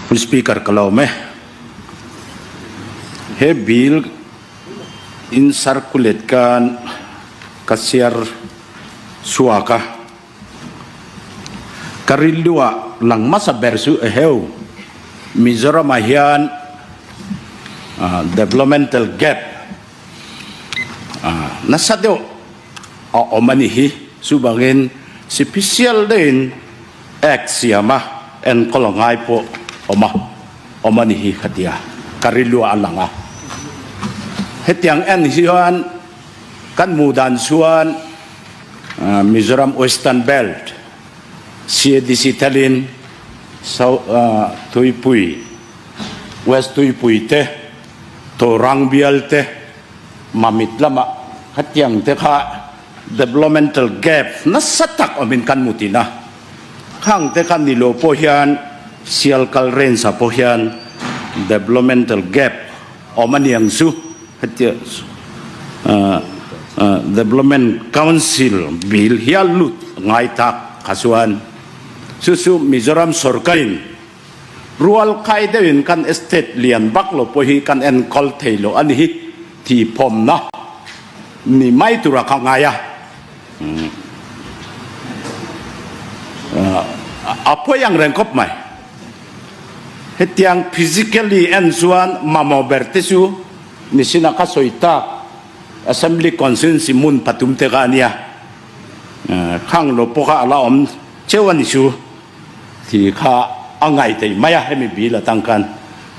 Pu Speaker ka lawm e. He bill in circulate khan ka share chhuak a. Ka rilruah lang hmasa ber chu eheu Mizoramah hian developmental gap nasa deuh a awm a ni hi. Chuvangin sipisial deuhin act siam a enkawl a ngai pawh awm a awm a ni hi khatia ka rilruah a lang a. Hetiang en hian kan hmuh dan chuan Mizoram Western Belt, CADC thelin South Tuipui, West Tuipui te, Thorang bial te, Mamit lamah khatiang te kha developmental gap nasa tak awmin kan hmu thin a. Khang te kha ni lo pawh hian Sialkal Range ah pawh hian developmental gap awm a niang chu hetia Development Council bill hial lut ngai tak kha chuan chu chu Mizoram sorkarin rual khai deuhin kan state lian vak lo pawh hi kan enkawl thei lo a ni hi tih phawmna ni mai tura kha ngai a. A pawi ang reng khawp mai. Hetiang physically en chuan mamawh ber te chu nisina ka sawi tak Assembly Constituency hmun pathum te kha a nia. Khang lo pawh kha a la awm cheu a ni chu tih kha a ngaih theih mai a, hemi bill atang khan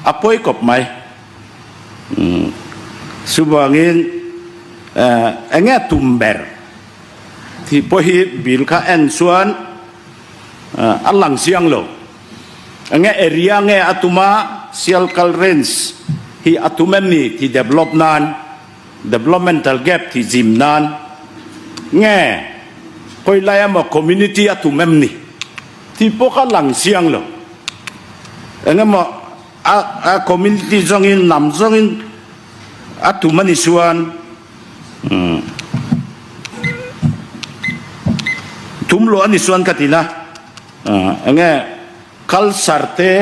a pawi kawp mai. Chuvangin eng nge tum ber tih pawh hi bill kha en chuan a lang chiang lo. Enge area nge a tum a, Sialkal Range hi a tum em ni tih develop nan, developmental gap tih zim nan nge khawi lai emaw community a tum em ni tih pawh kha lang chiang lo. Engemaw a a community zawngin hnam zawngin a tum a ni chuan tum loh a ni chuan ka ti na. Enge culture te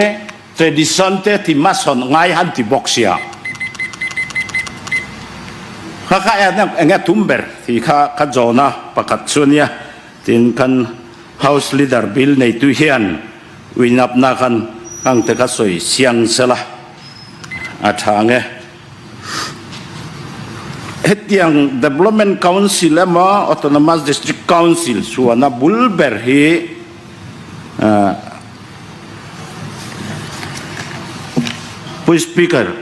tradition te ti hmasawn ngai han ti bawk sia. Kha kha enge tum ber tih kha ka zawn a pakhat chu ania tin kan house leader bill neitu hian uinapna khan hang te kha sawi siang sela a tha ang e. Hetiang Development Council emaw Autonomous District Council chuana bul ber hi Pu Speaker,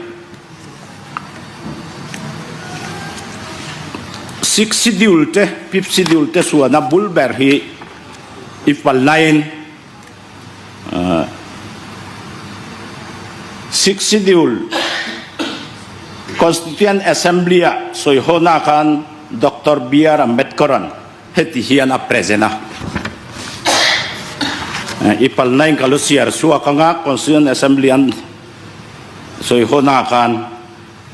Sixth Schedule te Fifth Schedule te chuana bul ber hi i palnain Sixth Schedule Constituent Assembly-ah sawihawna khan Doctor BR Ambedkar-a'n heti hian a present a. I palnain ka lo siar chhuak anga Constituent Assembly an sawihawna khan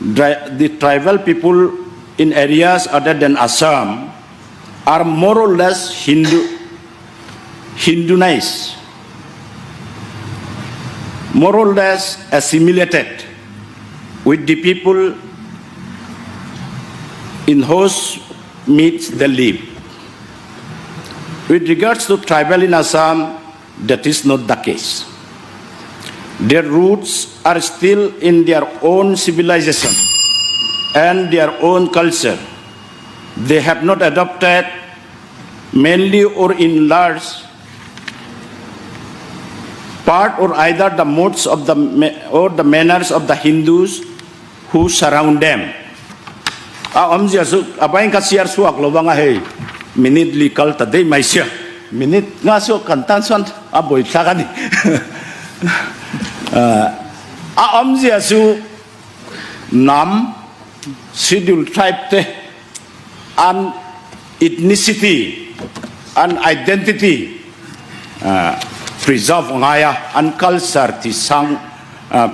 The tribal people in areas other than Assam are more or less Hindu Hindunised, more or less assimilated with the people in whose midst they live. With regards to tribal in Assam, that is not the case. Their roots are still in their own civilization and their own culture. They have not adopted mainly or in large part or either the modes of the or the manners of the Hindus who surround them. A awmzia chu a vain ka chhiar chhuak lo vang a hei minute li kal ta daih mai sia minute nga chu kan tan chuan a buai thlak a ni a awmzia chu hnam schedule tribe te an ethnicity, an identity preserve a ngai a, an culture ti sang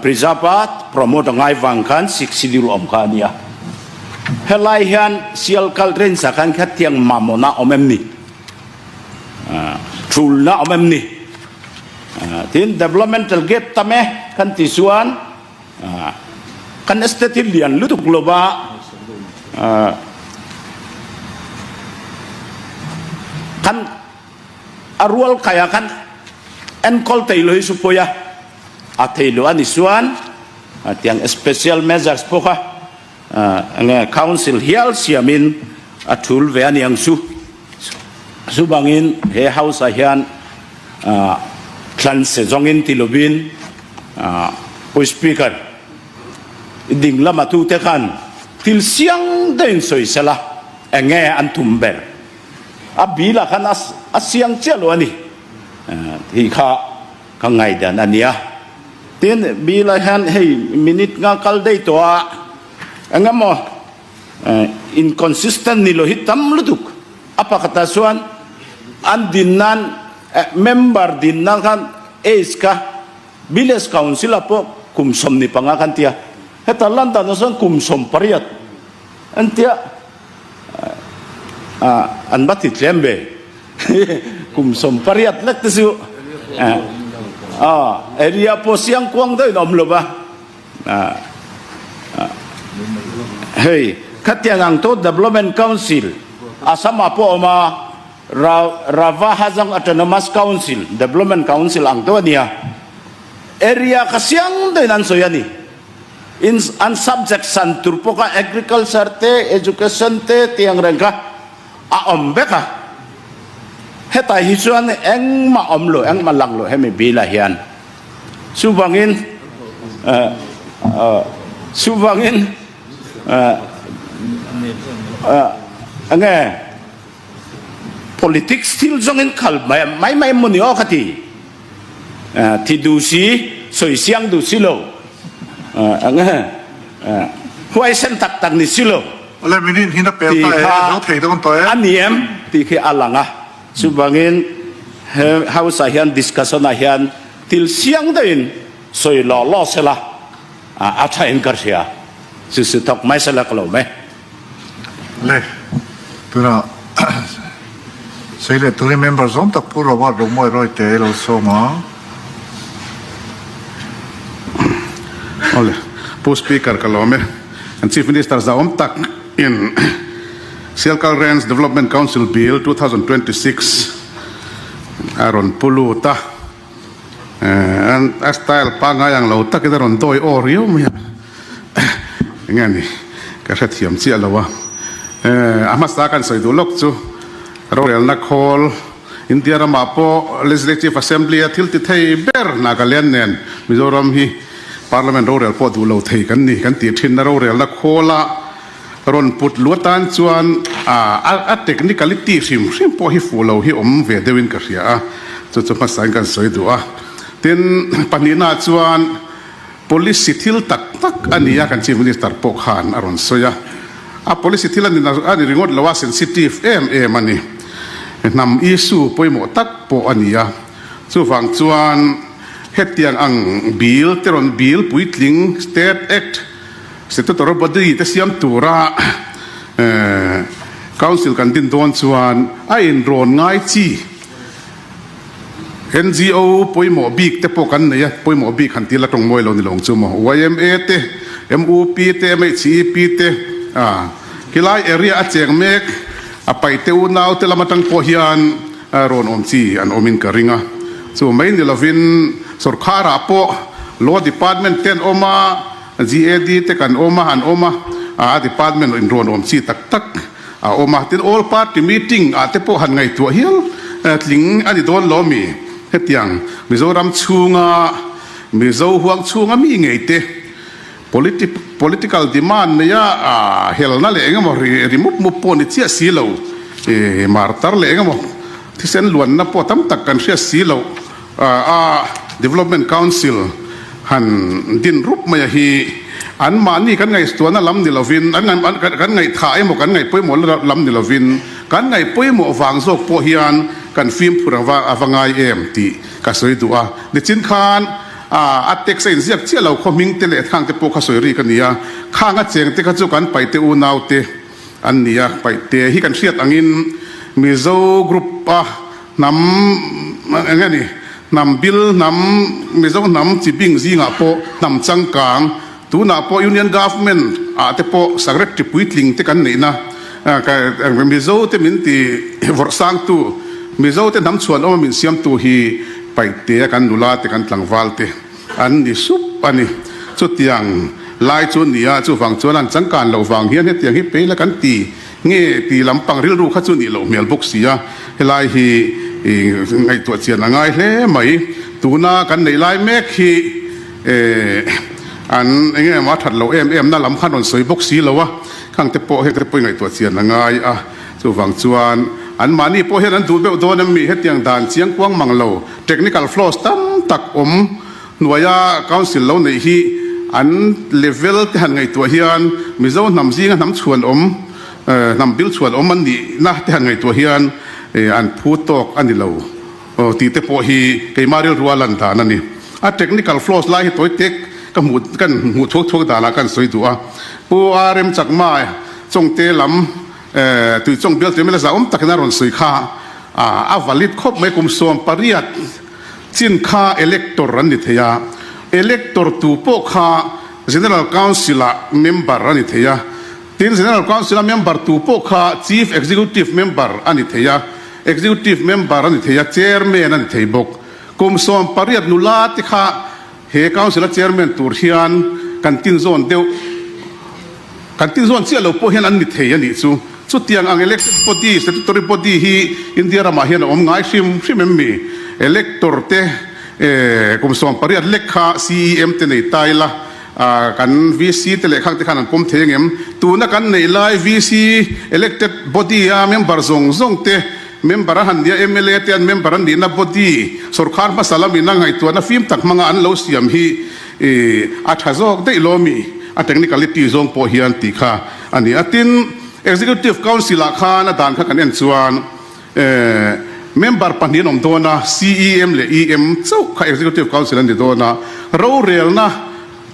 preserve a promote a ngai vang khan Sixth Schedule awm kha a ni a. Helai hian Sialkal Range ah khan khatiang mamawhna awm em ni? Thulna awm em ni? Tin, developmental gap tam e kan tih chuan kan state hi lian lutuk lo va, kan a rual kai ah khan enkawl thei lo hi chu pawi a, a thei lo a ni chuan tiang special measures pawh kha enge council hial siamin a thul ve a ni ang chu. Chuvangin he house ah hian thlan se zawngin ti lovin Pu Speaker i ding lama tute khan thil siang deuhin sawi sela enge an tum ber. A bill ah khan a siang chiah lo a ni tih kha ka ngaihdan a nia. Tin bill ah hian hei minute nga kal daih tawh a engemaw Inconsistent ni lo hi tam lutuk. A pakhatah chuan an din nan member din nan khan age kha village council ah pawh kum 15 khan tia. Heta London ah chuan kum 18 an tia an va ti tlem ve. Kum 18 lek te chu area pawh siang kuang deuhin a awm lo va. Hei, khatiang ang to Development Council, Assam ah pawh a awm a, Rava Hajong Autonomous Council, Development Council ang to a nia. Area kha siang deuhin an sawi a ni. In an subject san tur pawh kha Agriculture te, Education te tiang reng kha a awm vek a. Hetah hi chuan engmah awm lo, engmah lang lo hemi bill ah hian. Chuvangin chuvangin enge politics thil zawngin khal mai mai mai emaw ni aw ka ti. Thi duh si, sawi siang duh si lo. Enge huaisen tak tak ni si lo. Awle minute hin a pel ta e, a zo thei dawn tawh e. A ni em tih khi a lang a. Chuvangin he House ah hian discussion ah hian thil siang deuhin sawi law law sela a tha in ka hria. Chu chu thawk mai sela ka lo mai. Le, tunah sawi leh turin member zawm tak Pu Robert Romawi Rawite lo sawm a. Awle, Pu Speaker ka lawm e. Kan Chief Minister zahawm tak in Sialkal Ranch Development Council Bill 2026 a rawn pu lut a, a style pangngai ang lo takin a rawn dawi aw riau mai a, enge ni ka hrethiam chiah lo a, a hmasa kan sawi duh lawk chu rorelna khawl India ramah pawh Legislative Assembly a thil ti thei ber Nagaland nen Mizoram hi Parliament rorel pawh duh lo thei kan ni kan tih thinna rorelna khawla Rawn put lu atan chuan a technicality hrim hrim pawh hi fuh lo hi awm ve deuhin ka hria a, chu chu hmasain kan sawi duh a. Tin, pahnihnaah chuan policy thil tak tak a ni a, kan Chief Minister pawh khan a rawn sawi a. A policy thil a ni a ni ringawt lo a, sensitive em em a ni. Hnam issue pawimawh tak pawh a ni a. Chuvang chuan hetiang ang bill te rawn bill puitling State Act, Statutory body te siam tura Council kan din dawn chuan a inrawn ngai chi NGO pawimawh bik te pawh kan nei a, pawimawh bik han ti la tawng mawi lo ni lawng chu maw. Yma te, MUP te, MHEP te a khilai area a cheng mek a paihte unau te lam atang pawh hian rawn awm chi an awmin ka ring a. Chu mai ni lovin sorkharah pawh Law Department te an awm a, GAD te kan awm a, an awm a, a department inrawn awm chi tak tak a awm a, tin all party meeting ah te pawh han ngaihtuah hial tling a ni dawn lo mi? Hetiang Mizoram chhunga Mizo huang chhunga mi ngei te political demand neia helna leh engemaw ri mup mup pawh ni chiah si lo, martar leh engemaw thisen luanna pawh tam tak kan hriat si loh. A Development Council han din rup mai a hi anmahni kan ngaihtuahna lam ni lovin, kan ngaihthah emaw kan ngaihpawimawh lam ni lovin, kan ngaihpawimawh vang zawk pawh hian kan fimkhur a va ngai em tih ka sawi duh a. Nichin khan a text a inziak chiah lo khaw hming te leh thang te pawh kha sawi rik a ni a, khang a cheng te kha chu kan paihte unaute an ni a, paihte hi kan hriat angin Mizo group a Hnam eng nge ni? Hnam bil hnam, Mizo hnam chi bing zingah pawh hnam changkang, tunah pawh Union Government ah te pawh Secretary puitling te kan neihna, Mizo te min ti vawrh sangtu, Mizo te hnam chhuan awma min siamtu hi Paihtea kan nula te kan tlangval te an ni sup a ni. Chutiang lai chu nia, chuvang chuan an changkan loh vang hian hetiang hi peila kan ti Nge ti lampang rilru kha chu nih loh hmel bawk si a, helai hi ngaihtuah chian a ngai hle mai. Tuna kan neih lai mek hi an eng emaw a that loh em em na lam khan rawn sawi bawk si lo a, khang te pawh hengte pawh i ngaihtuah chian a ngai a. Chuvang chuan anmahni pawh hian an duh deuh dawn em mi hetiang dan chiang kuang mang lo technical flaws tam tak awm Hnuaia Council lo neih hi an level te han ngaihtuah hian Mizo hnam zinga hnam chhuan awm, hnam bil chhuan awm an nihna te han ngaihtuah hian an phu tawk a ni lo tih te pawh hi keimah rilrua lan dan a ni. A technical flaws lai hi tawi tek ka hmuh kan hmuh thuak thuak danah kan sawi duh a. Pu RM Chakma Chawngte lam Tuichawng bial tuimela zahawm takin a rawn sawi kha a valid khawp mai kum 18 Chin kha elector an ni thei a, elector tu pawh kha General Council-ah member a ni thei a, tin General Council-a member tu pawh kha Chief Executive member a ni thei a, Executive member a ni thei a, Chairman a ni thei bawk. Kum 18 nula te kha he Council-a Chairman tur hian kan tinzawn deuh. Kan tin zawn chiah lo pawh hian an ni thei a nih chu. Chutiang ang elected body, statutory body hi India ramah hian a awm ngai hrim hrim em mi? Elector te kum 18 lek kha CEM te nei ta ila, kan VC te leh khang te khan an pawm thei angem? Tuna kan neih lai VC elected body a member zawng zawng te member a han nia, mla te an member an nihna body sorkar hmasa lamin a ngaihtuahna fim tak hmanga an lo siam hi I a tha zawk daih lo mi? A technicality zawng pawh hian tih kha a ni a. Tin, Executive Council ah khan a dan kha kan en chuan member pahnih an awm dawn a, CEM leh EM chauh kha Executive Council an ni dawn a. Rorelna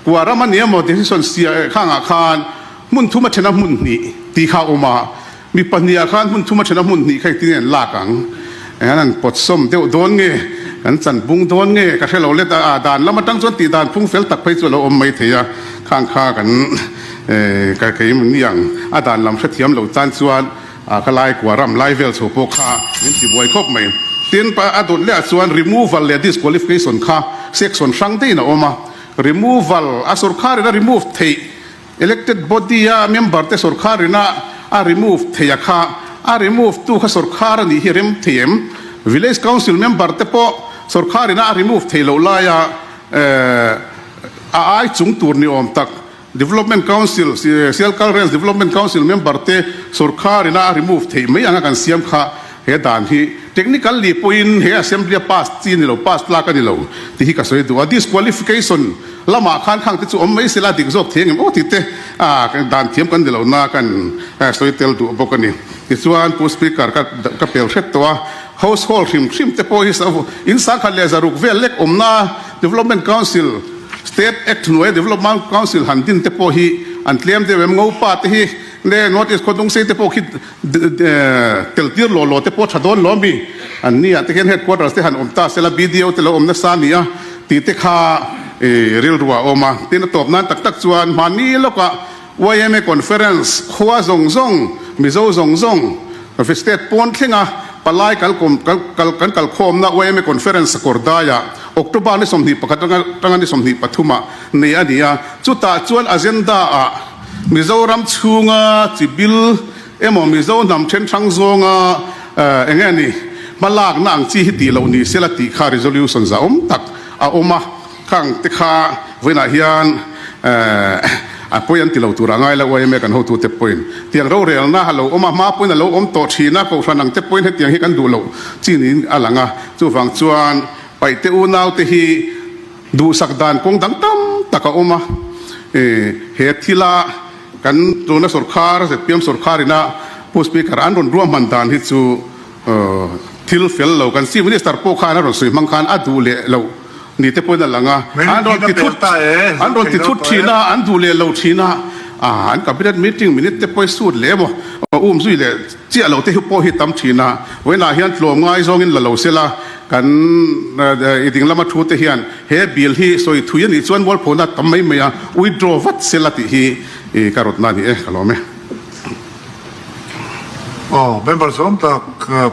kua ram a ni emaw decision sia khangah khan hmun thum a then a hmun hnih tih kha a awm a. Mi pahnih ah khan hmun thum a then a hmun hnih kha engtin nge an lak ang? Engah an pawt sawm deuh dawn nge? An chan bung dawn nge? Ka hre lo let a, a dan lam atang chuan tih dan phung fel tak phei chu a lo awm mai thei a, khang kha kan ka kei ni ang a dan lam hrethiam lo tan chuan a ka lai kua ram lai vel chho pawh kha min ti buai khawp mai. Tin, a dawt leh ah chuan removal leh disqualification kha section hrang deuhin a awm a, removal a sorkharin a remove theih Elected body a member te sorkar ina a remove thei a kha a remove tu kha sorkar a nih hi rem thei em? Village council member te pawh sorkar ina a remove thei loh laia a ai chung tur ni awm tak Development council Sialkal Range Development Council member te sorkar ina a remove theih mai anga kan siam kha he dan hi technically pawhin he assembly a pass chi a ni lo pass tlak a ni lo tih hi ka sawi duh a disqualification Lamah khan khang te chu awm mai sela dik zawk thei angem aw tih te dan thiam kan ni lo na kan sawi tel duh bawk a ni. Tichuan Pu Speaker ka ka pel hret tawh a, Household hrim hrim te pawh hi in sangkhat leh zaruk vel lek awmna Development Council, State Act hnuaia Development Council han din te pawh hi an tlem deuh em? Ngopa te hi le North East khaw dungsei te pawh khi tel tir law law te pawh tha dawn lo ami? An ni ah te khian Headquarters te han awm ta sela BDO te lo awm nasa a ni a tih te kha rilru a awm a. Tin a tawp nan tak tak chuan hmani lawkah yma Conference khua zawng zawng Mizo zawng zawng State pawn thlenga palai kal kal kan kalkhawmna yma Conference Sakawrdaiah October ni 21 atanga ni 23 ah nei a ni a. Chutah chuan agenda ah Mizoram chhunga chi bil emaw Mizo hnam then hrang zawnga eng nge ni hmalakna ang chi hi tih loh ni sela tih kha resolution zahawm tak a awm a, khang te kha vawiinah hian a pawi an ti lo tur a ngai lo yma kan hotute pawhin tiang rorelna a lo awm a, hma pawhin a lo awm tawh thin a, kohhran ang te pawhin hetiang hi kan duh loh chi niin a lang a, chuvang chuan paihte unaute hi Duhsak dan kawng dang tam tak a awm a, he thila kan tuna sorkar, zpm sorkarina Pu Speaker an rawn ruahman dan hi chu thil fel lo kan Chief Minister pawh khan a rawn sawi hmang khan a duh leh lo ni te pawhin a lang a, an rawn ti thut an rawn ti thut thin a, an duh leh lo thin a, an cabinet meeting minute te pawh hi sut leh emaw. Um zui leh chiah lo te hi pawh hi tam thin a, vawiinah hian tlawm ngai zawngin la lo sela, kan i ding lama thu te hian he bill hi sawi thui a nih chuan mualphona tam mai mai a, withdraw vat sela tih hi ka rawtna a ni e, ka lawm e. Aw, member zawm tak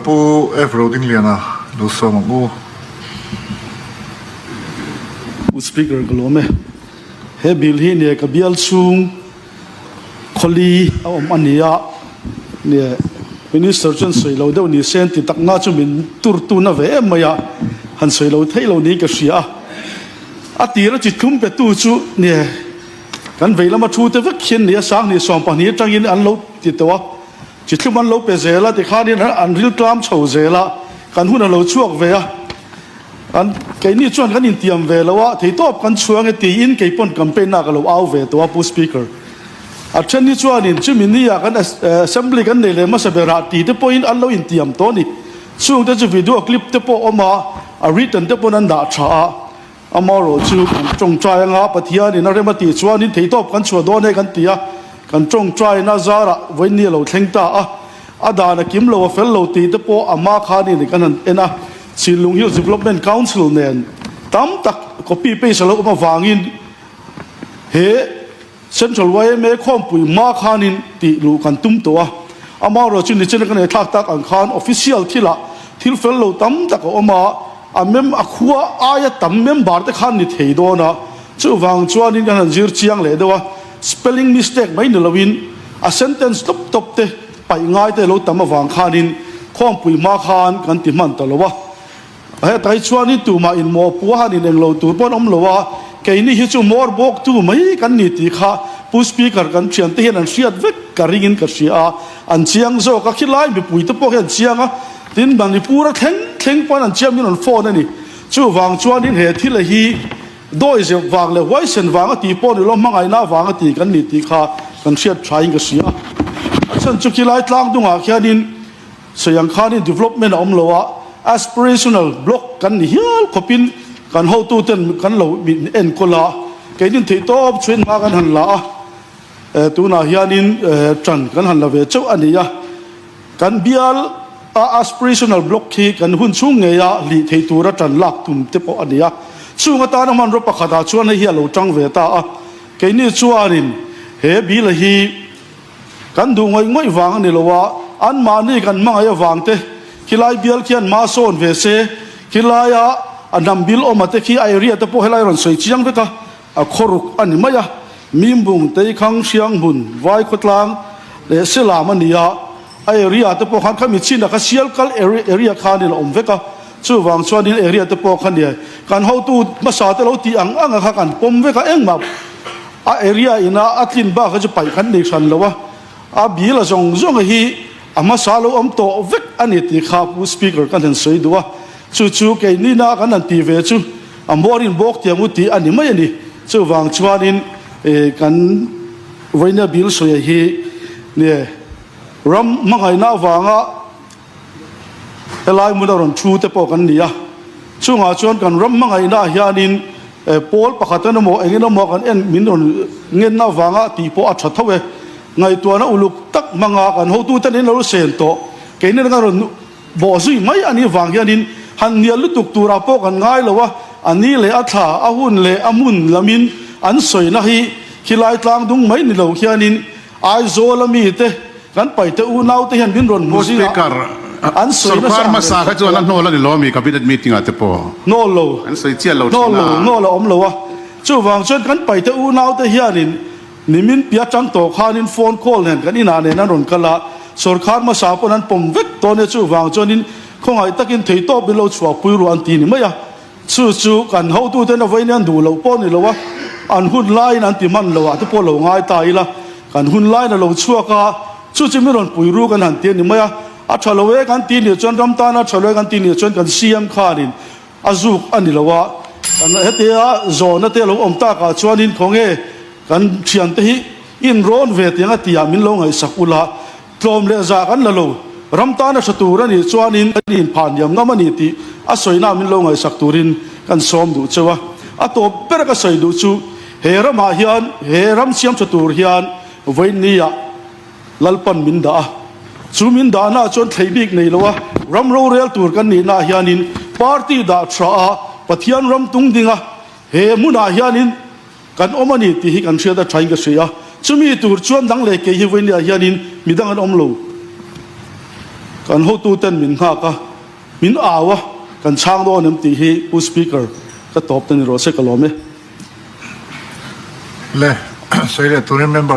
Pu F. Rodingliana lo sawm ang u. Pu Speaker ka lawm e. He bill hi nia ka bial chhung Khawli a awm a ni a, nia Minister chuan sawi lo deuh ni se an ti tak nga chu min tur tu na ve em mai a, han sawi lo theih lo niin ka hria a. A tir a chi thlum pe tu chu nia kan vei lama thu te vek hian nia 20 20 atangin an lo ti tawh a, chi thlum an lo pe zel a tikhanin an ril tlam chho zel a, kan hun a lo chhuak ve a. An, keini chuan kan intiam ve lo a, theitawp kan chhuang e tiin kei pawn campaign ah ka lo au ve tawh a Pu Speaker. A then hi chuanin chumi ni ah kan Assembly kan nei leh hmasa ber ah ti te pawhin an lo intiam tawh a ni. Chung te chu video clip te pawh awm a, a written te pawn an dah tha a. Amaherawh chu kan tawngtai anga Pathianin a rem a tih chuanin theitawp kan chhuah dawn e kan ti a, kan tawngtaina zarah vawiin ni a lo thleng ta a. A dan a kim lo a fel lo tih te pawh a hma khanin kan han en a. Chhinlung Hills Development Council nen tam tak copy paste a lo awm avangin he Central yma khawmpui hma khanin tih luh kan tum tawh a. Amaherawhchu chu nichina kan eithlak tak ang khan official thilah thil fel lo tam tak a awm a, a mem a khua aia tam member te khan ni thei dawn a, chuvang chuanin kan han zir chiang leh deuh a, spelling mistake mai ni loin a sentence tawp tawp te Paih ngai te lo tam avang khanin khawmpui hma khan kan ti hman ta lo a. Hetah hi chuanin tumah in maw pua han in englo tur pawh an awm lo a, keini hi chu hmawr bawk tu mai kan ni tih kha Pu Speaker kan thiante hian an hriat vek ka ringin ka hria a, an chiang zawk a, khilai mipui te pawh hi an chiang a, tin Manipur a thleng thleng pawn an chiang min rawn phone a ni. Chuvang chuanin he thil a hi Dawi zeuh vang leh huaisen vang a tih pawh ni lo, hmangaihna vang a ti kan ni tih kha kan hriat thain ka hria a. A chhan chu khilai tlang dungah khianin sawi ang khanin development a awm lo a, aspirational block kan ni hial khawpin kan hotuten kan lo min enkawl a, keinin theihtawp chhuin hma kan han la a, tunah hianin tan kan han la ve chauh a ni a. Kan bial a aspirational block hi kan hun chhung ngeia hlih thei tura tan lak tum te pawh a ni a. Chung atana hmanraw pakhatah chuan hei hi a lo tang ve ta a. Keini chuanin he bill hi kan duh ngawih ngawih vang a ni lo a, anmahni kan hmangaih avang te khilai bial khian hma sawn ve se, khilaia a hnam bil awma te khi a area te pawh helai rawn sawi chiang vek a, A khawruk a ni mai a, Mimbung, Teikhang, Hrianghmun, Vai khawtlang leh Selam a ni a, a area te pawh khan khami chin a kha Sialkal area khanin a awm vek a, chuvang chuanin area te pawh kha nia kan hotu hmasa te lo tih ang ang a kha kan pawm vek a, engmah a area ina a tlin bak kha chu paih kan nei hran lo a, a bil a zawng zawng a hi a hmasa lo awm tawh vek a ni tih kha Pu Speaker kan han sawi duh a, chu chu keinina kan han tih ve chu. A hmuarin bawk tiang u tih a ni mai a ni. Chuvang chuanin kan Vawinia Bill sawi hi nge ram hmangaihna avanga helai hmun a rawn thu te pawh kan ni a. Chungah chuan kan ram hmangaihna ah hianin pawl pakhat an emaw engin emaw kan en min rawn ngenna avanga tih pawh a tha tho e. Ngaihtuahna uluk tak hmanga kan hotuten in lo sen tawh keini kan rawn Bawh zui mai a nih vang hianin han hnial lutuk turah pawh kan ngai lo a, a ni leh a thla, a hun leh a hmun lamin an sawina hi khilai tlang dung mai ni lo hianin Aizawl a mite kan paite unaute hian min rawn hmu zingah Speaker, an sawina Sorkar sa hmasa kha chuan a hnawl a ni lo ami Cabinet meeting ah te pawh? Hnawl lo. An sawi chiah lo Hnawl thin lo, a. hnawl a awm lo a. Chuvang chuan kan paite unaute hianin Nimin piah tang tawh khanin phone call nen kan inah nen an rawn kal a, sawrkhar hmasa pawn an pawm vek dawn e chuvang chuanin khawngaih takin theitawp in lo chhuahpui ruah an ti ni mai a, chu chu kan hotuten a vawiin an duh loh pawh ni lo a, an hun laiin an ti hman lo ah te pawh lo ngai ta ila, kan hun laiin a lo chhuak a, chu chu min rawn pui ru kan han ti a ni mai a, a tha lo e kan ti nih chuan ram tana tha lo e kan ti nih chuan kan CM khanin A zuk a ni lo a, kan hetia zawhna te lo awm takah chuanin khawnge kan thiante hi inrawn ve tiang a tihah min lo ngaihsak ula, tlawm leh zah kan la lo, ram tana hre tur a nih chuanin kan inphah hniam ngam a ni tih a sawina min lo ngaihsak turin kan sawm duh cheu a. A tawp ber ka sawi duh chu he ramah hian he ram siam tha tur hian vawiinniah Lalpan min dah a. Chu min dahna ah chuan thlei bik nei lo a, ram rorel tur kan nihna ah hianin party dah tha a, Pathian ram tung ding a, he hmunah hianin kan awm a ni tih hi kan hriat a thain ka hria a. Chumi tur chuan dang leh kei hi vawinia hianin midang an awm lo. Kan hotuten min nghak a, min au a, kan chhang dawn em tih hi Pu Speaker ka tawp ta ni rawh se ka lawm e. Le, sawi leh turin member.